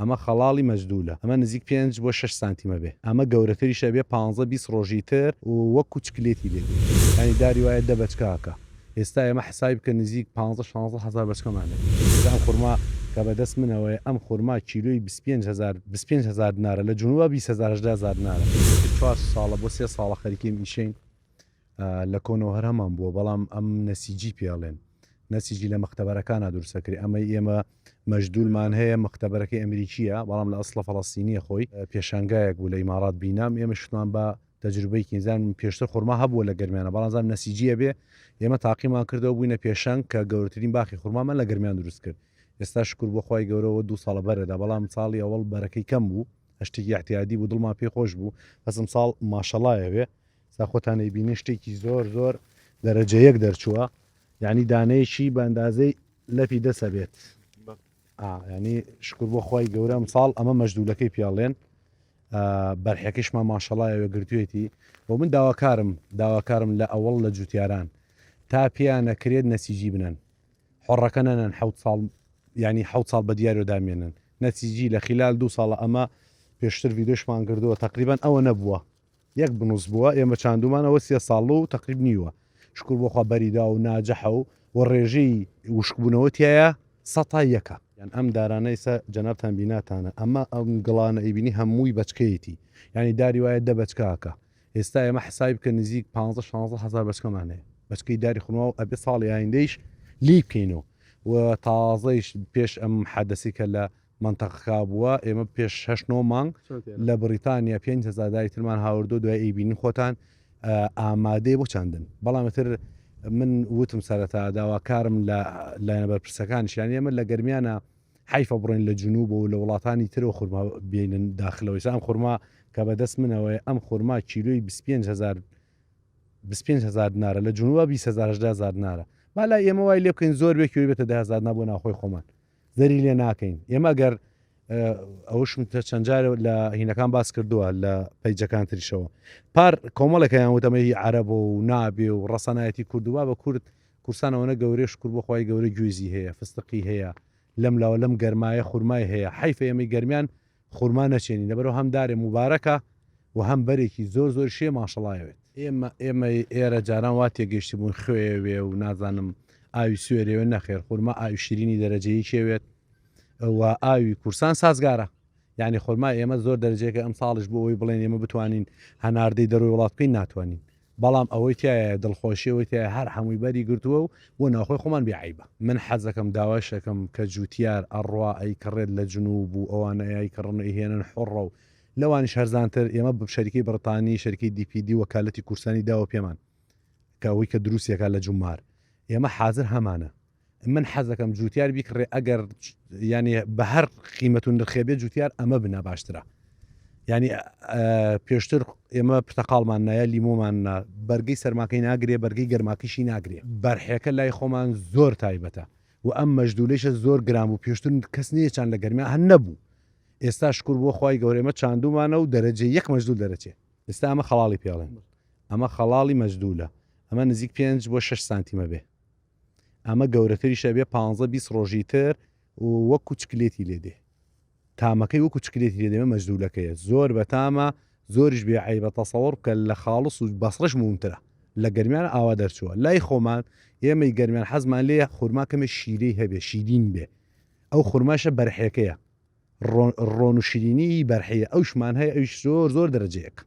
ئەمە خەڵاڵی مەجدولە ئەمە نزیک پێنج بۆ شەش سانتیمە بێ ئەمە گەورەتریشە بێ پانزە 20 ڕۆژی تر و وەکو چکلێتی لێ دێ یانی داری وایە دە بەچکە ئەکا ئێستا ئێمە حسابی بکە نزیک پانزە شانزە هەزار بەچکەمان هەیە ئێستا ئەم خورما کە بە دەست منەوەیە ئەم خورما کیلۆی 25 هەزار 25 هەزار دینارە لە جنوبا 20 هەزار 18 هەزار دینارە. چوار ساڵە بۆ سێ ساڵە خەریکی ئەم ئیشەین لە کۆنەوە هەر هەمان بووە بەڵام ئەم نەسیجی پێڵێن نەسیجی لە مەختەبەرەکانە دروستەکرێ ئەمەی ئێمە مەجدولمان هەیە مەختەبەرەکەی ئەمریکیە بەڵام لە ئەسڵە فەڵەستینیە خۆی پێشانگایەک بوو لە ئیمارات بینام ئێمە شتمان بە تەجروبەی کینزان پێشتر خورما هەبووە لە گەرمیانە بەڵام زانم نەسیجیە بێ ئێمە تاقیمان کردەوە بووینە پێشەنگ کە گەورەترین باخی خورمامان لە گەرمیان دروست کرد ئێستا شکر بۆ خوای گەورەوە دوو ساڵە بەرەدا بەڵام ساڵی ئەوەڵ بەرەکەی کەم بوو هەشتێکی احتیادی بوو دڵمان پێ خۆش بوو بەس ئەمساڵ ماشەڵایەوێ سا خۆتان ئەیبینن شتێکی زۆر زۆر دەرەجە یەک دەرچووە یعنی دانەیەکی بە ئەندازەی لەپی دەسە بێت ینی شکر بۆ خی گەورە ئەمساڵ ئەمە مەجدولەکەی پیاڵێن بەرحەکەشمان ماشەڵایەوە گرتوێتی بۆ من داواکارم داواکارم لە ئەوەڵ لە جوتیاران تا پیان نەکرێت نەسیجی بنەن حڕەکە نەنەن حوت ساڵ ینی حوت ساڵ بە دیارۆ دامێنن نەسیجی لە خلال دو ساڵە ئەمە پێشتر ڤیدیۆشمان کردووە تقریبان ئەوە نەبووە یەک بنوس بووە ئێمە چاندومانە وە سێ ساڵ و تەقریب نیوە شکور بۆ خوا بەری دا و ناجحە و وە ڕێژەی وشک بوونەوە تیایا سەتا یەکە. یان ئەم دارانە ئیستا جەنابتان بیناتانە ئەمە ئەم گڵانە ئەیبینی هەمووی بەچکەیەتی یانی داری وایە دە بەچکە ئەکا ئێستا ئێمە حسابی بکە نزیک پانزە شانزە هەزار بەچکەمان هەیە بەچکەی داری خورما و ئەبێ ساڵی ئایندەیش لێی بکەینەوە و تازەیش پێش ئەم حەدەسی کە لە مەنتەقەکە بووە ئێمە پێش هەشت نۆ مانگ لە بڕیتانیا 5هزار داری ترمان هاوردو دوای ئەیبینین خۆتان ئامادەی بۆ چاندن بەڵام تر من وتم سەرەتا داواکارم لە لایەنە بەرپرسەکانیشیان ئێمە لە گەرمیانە حیفە بڕۆین لە جنوب و لە وڵاتانی ترەوە خورما بینن داخلەوەی ئەم خورما کە بەدەست منەوەی ئەم خورما کیلۆی 25 هزار 25 هزار دینارە لە جنوبا 20 هزار 18 هزار دینارە با لای ئێمە وای لێ بکەین زۆر بێ کیلۆی بێتە 10 هزار دینار بۆ ناوخۆی خۆمان زەری لێ ناکەین ئێمە گەر ئەوشم چەند جار لە هینەکان باس کردووە لە پەیجەکان تریشەوە پار کۆمەڵێکیان وتەمە هی عەرەبە و نابێ و ڕەسەنایەتی کوردووا بە کورد کورسانەوەنە گەورەی شکر بۆ خوای گەورە گوێزی هەیە فستقی هەیە لەم لاوە لەم گەرمایە خورمای هەیە حەیفە ئێمەی گەرمیان خورما نەچێنین لەبەرئەوە هەم دارێ موبارەکە و هەم بەرێکی زۆر زۆر شێ ماشەڵایەوێت. ئێمە ئێمەی ئێرە جاران وا تێگەیشتبوون خوێ و نازانم ئاوی سوێرێوێ نەخێر خورما ئاوی شیرینی دەرەجە یەکێوێت و ئاوی کورسان سازگارە یعنی خورما ئێمە زۆر دەرەجەیەکە ئەم ساڵش بۆ ئەوەی بڵێن ئێمە بتوانین هەناردەی دەروی وڵات بکەین ناتوانین بەڵام ئەوەی تیایە دڵخۆشی ئەوەی تیایە هەر هەمووی بەری گرتووە و بۆ ناوخۆی خۆمان بێ عەیبە. من حەزەکەم داوایش ئەکەم کە جوتیار ئەڕوا ئەیکڕێت لە جنوب و ئەوانە ئەیکڕن و ئەیهێنن حوڕە و لەوانیش هەرزانتر ئێمە شەریکەی بڕتانی شەریکەی دی پی دی وەکالەتی کورسانی داوە پێمان کە ئەوەی کە دروستیەکە لە جومار ئێمە حازر هەمانە من حەزەکەم جوتیار بیکڕێ ئەگەر ینی بە هەر قیمەت و نرخێ بێ جوتیار ئەمە بنا باشترە ینی پێشتر ئێمە پرتەقاڵمان نایە لیمۆمان نا بەرگەی سەرماکەی ناگرێ بەرگەی گەرماکەشی ناگرێ بەرحەکە لای خۆمان زۆر تایبەتە و ئەم مەجدولەیشە زۆر گران بوو پێشتر کەس نییە چان لە گەرمیا هەر نەبوو ئێستا شکر بۆ خوای گەورە ئێمە چاندومانە و دەرەجە یەک مەجدول دەرەچێ ئێستا ئەمە خەڵاڵی پێڵێن ئەمە خەڵاڵی مەجدولە ئەمە نزیک پێنج بۆ شەش سانتیمە بێ ئەمە گەورەتریشە بێ پانزە 20 ڕۆژی تر و وەکو چکلێتی لێ دێ تامەکەی وەکو چکلێتی لێ دێ مەجدولەکەیە زۆر بەتامە زۆریش بێ عەیبە تەسەوڕ بکە لە خاڵس و بەسڕش مومترە لە گەرمیان ئاوا دەرچووە لای خۆمان ئێمەی گەرمیان حەزمان لێ خورما کەمێ شیرەی هەبێ شیرین بێ ئەو خورماشە بەرحێکەیە ڕۆن و شیرینی بەرحەیە ئەوشمان هەیە ئەویش زۆر زۆر دەرەجەیەک.